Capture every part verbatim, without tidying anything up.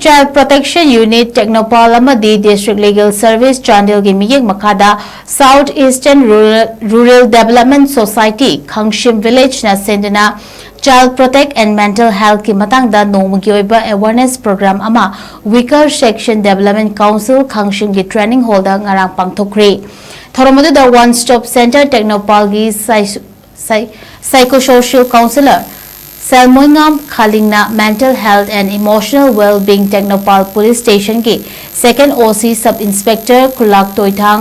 Child Protection Unit, Technopal ꯑꯃꯗꯤ District Legal Service ꯆꯥꯟꯗꯦꯜꯒꯤ ꯃꯤꯠꯌꯦꯡ ꯃꯈꯥꯗ South Eastern Rural, Rural Development Society, ꯈꯥꯡꯁꯤꯝ Villageꯅ ꯁꯦꯟꯗꯨꯅ Child Protect and Mental Healthꯀꯤ ꯃꯇꯥꯡꯗ ꯅꯣꯡꯃꯒꯤ ꯑꯣꯏꯕ awareness program ꯑꯃ Weaker Section Development Council ꯈꯥꯡꯁꯤꯝꯒꯤ training hallꯗ ꯉꯔꯥꯡ ꯄꯥꯡꯊꯣꯛꯈ꯭ꯔꯦ꯫ ꯊꯧꯔꯝ ꯑꯗꯨꯗ One Stop Center Technopalꯒꯤ psy- psy- Psychosocial Counsellor ꯁꯦꯜꯃꯣꯏꯉꯥꯝ ꯈꯥꯂꯤꯡꯅ Mental Health and Emotional Well-being Technopal Police Stationꯒꯤ Second OC Sub Inspector ꯈꯨꯂꯥꯛ ꯇꯣꯏꯊꯥꯡ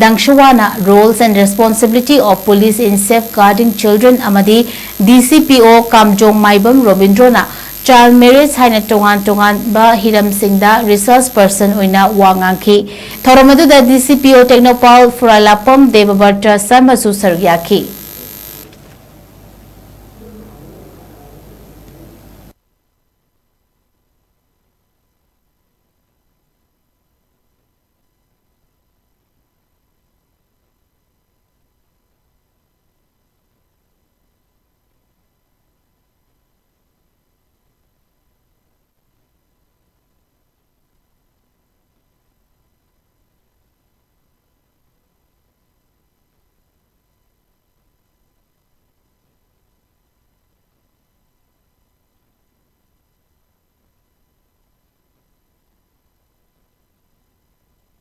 ꯗꯪꯁꯨꯋꯥꯅ Roles and Responsibility of Police in Safeguarding Children ꯑꯃꯗꯤ DCPO ꯀꯥꯝꯖꯣꯡ ꯃꯥꯏꯕꯝ ꯔꯣꯕꯤꯟꯗ꯭ꯔꯣꯅ Child Marriage ꯍꯥꯏꯅ ꯇꯣꯉꯥꯟ ꯇꯣꯉꯥꯟꯕ ꯍꯤꯔꯝꯁꯤꯡꯗ resource person ꯑꯣꯏꯅ ꯋꯥ ꯉꯥꯡꯈꯤ꯫ ꯊꯧꯔꯝ ꯑꯗꯨꯗ DCPO Technopal ꯐꯨꯔꯥꯂꯥꯄꯝ ꯗꯦꯕꯕ꯭ꯔꯇ ꯁꯔꯃꯁꯨ ꯁꯔꯨꯛ ꯌꯥꯈꯤ꯫